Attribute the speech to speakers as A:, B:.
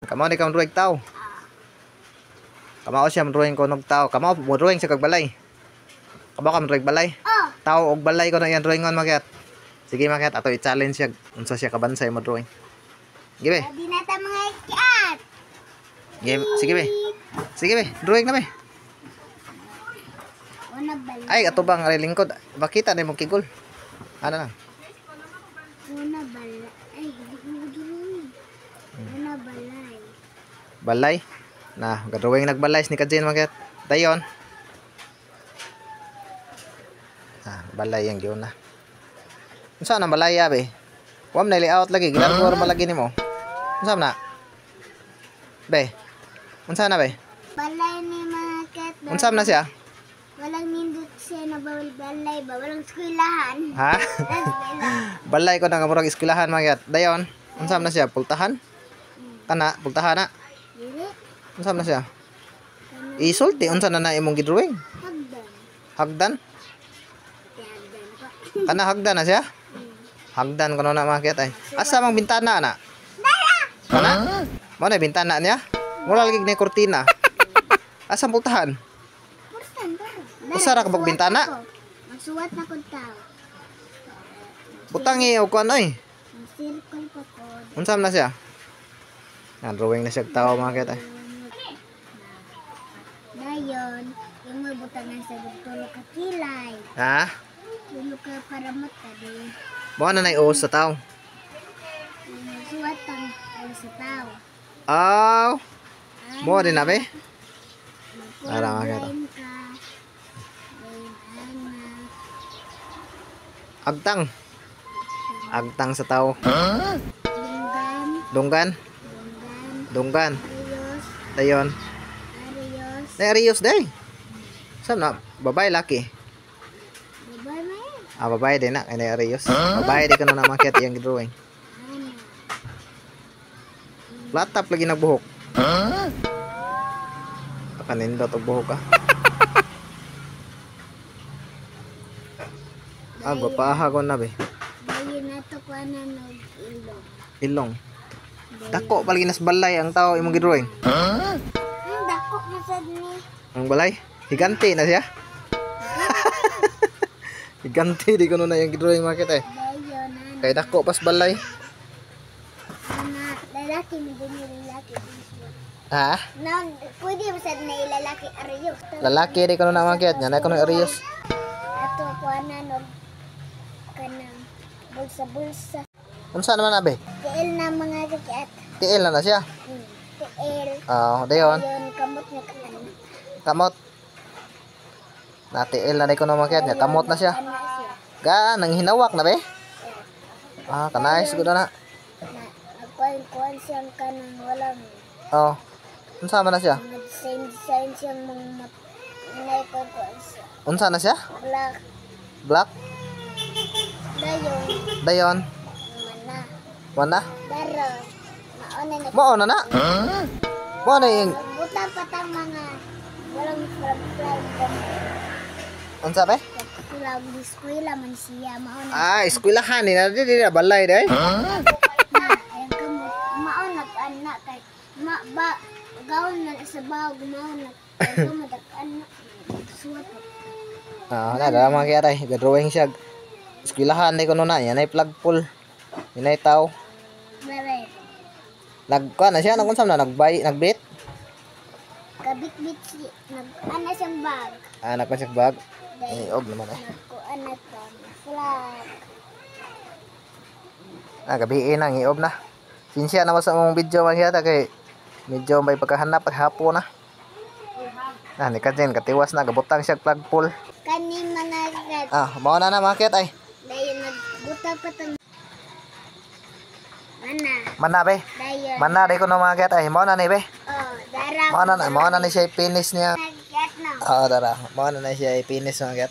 A: Kamo ni kang drawing tao. Kamao siya drawing ko nog tao. Kamao mo drawing sa kag balay. Kamao ka drawing balay.
B: Oh,
A: Tao og balay ko na iyang drawingon makyat. Sige makyat, ato i-challenge siya unsa siya kabansay mo drawing. Sige be.
B: Di na ta mga ikiat.
A: Sige, sige be. Sige be, drawing na be.
B: Una balay.
A: Ay, ato bang aray lingkod. Bakita na imong kigol. Ano lang?
B: Una balay. Ay, hindi ko drawing. Una balay.
A: Balay. Na, gadrawing nagbalay ni Kajin makyat. Dayon. Ah, balay yang gyud na. Unsa nang balay be? Wa man na layout lagi, gilargo ra malagi nimo. Unsa man na? Be. Unsa na be?
B: Balay ni mga kat.
A: Unsa man na siya?
B: Walang nindot siya na bawal balay ba? Walang eskwelahan.
A: Ha?
B: Walang eskwelahan.
A: Balay ko na nga murag eskwelahan makyat. Dayon. Unsa man na siya? Pultahan? Kana, pultahan na.
B: Dili.
A: Unsa man na siya? Isulti unsa na na imong gidrawing?
B: Hagdan.
A: Hagdan?
B: Di hagdan pa.
A: Kana hagdan na siya? Hagdan kuno na makyat ay. Asa mang bintana na? Kana? Mo na bintana niya? Mura lagi ni kurtina. Asa ang pultahan?
B: Purtan ba?
A: Usa ra ka bag bintana?
B: Magsuwat na kog tao.
A: Butang og kuan oy.
B: Mag-circle pa ko.
A: Unsa man na siya? Na drawing na siya og tao mga ay.
B: Dayon, yung may butangan sa tulo ka kilay.
A: Ha?
B: Tulo ka para mata di.
A: Mo na nay uos sa tao.
B: Magsuwat ang ulo sa tao.
A: Aw. Mo din na be? Ara, mga
B: Magkulay ka. Dayon, ana.
A: Agtang. Agtang sa tao.
B: Dunggan.
A: Dunggan.
B: Dunggan.
A: Dunggan.
B: Arios.
A: Dayon.
B: Arios.
A: Nay arios day. Saan na? Babae laki.
B: Babay man.
A: Ah, babae din na. Kay nay arios. Babae di ko na namakyat iyang drawing.
B: Ana.
A: Latap lagi nagbuhok. Kanindot og buhok ah. Ah, gwapaha ko na be.
B: Dayon na to ko na nog ilong.
A: Ilong. Dako palagi nas balay ang tao imong gidrawing.
B: Ang dako na sad ni.
A: Ang balay, higante na siya. Higante di ko na yung gidrawing market eh.
B: Dayon ana.
A: Kay dako pas balay.
B: Ana, lalaki mi din ni lalaki.
A: Ha?
B: Na, pwede ba sad na ilalaki arios?
A: Lalaki di ko na market nya na ko na arios.
B: Ato ko na nog kanang bulsa-bulsa.
A: Unsa naman abe?
B: Tiil na mga kakiat.
A: Tiil na na siya.
B: Tiil.
A: Ah, dayon.
B: Dayon kamot nga kanan.
A: Kamot. Na tiil na di ko na market nya kamot na siya.
B: Ana siya.
A: Ga nang hinawak na be. Ah, kanay siguro na.
B: Na nagkuhan-kuhan siyang kanang walang
A: Oh. Unsa man na siya?
B: mga design-design siyang mga nagkuhan siya.
A: Unsa na siya?
B: Black.
A: Black.
B: Dayon.
A: Dayon.
B: Mana.
A: Wana.
B: Dara. Mauna na.
A: Mao na na. Mao na yung
B: Buta pa tang mga walang flag flag.
A: Unsa be?
B: Flag eskwela man siya mauna.
A: Ah, eskwelahan ni na di di na balay day.
B: Na ayang kamot mauna anak kay ma ba gawon na sa bawg mauna ay kamot anak suwat.
A: Ah, na dara mga kaya tay, drawing siya. Eskwelahan di ko na yan ay flagpole. Yan ay tao.
B: Bare.
A: Nagkuan na siya, nagunsa na nagbay, nagbit.
B: Kabitbit si nag ana siyang bag.
A: Ah, nagkuan siya bag.
B: Dahil
A: Eh, og naman eh.
B: nagkuan na to flag.
A: Ah, gabi na, ngiob na. Sinsya naman sa mong video mga kaya kay medyo may pagkahanap at hapon na. Ah, ni Kajen, katiwas na, gabutang siya flagpole.
B: Kani mga kat
A: Ah, mao na na mga kaya tay.
B: dayon nagbuta pa tang mana.
A: Mana be?
B: Dayon.
A: Mana di ko na mga kaya tay. Mao na ni be.
B: Oh, dara.
A: Mao na ni siya finish niya.
B: Nagkat na.
A: Ah, dara. Mao na na siya finish mga kaya.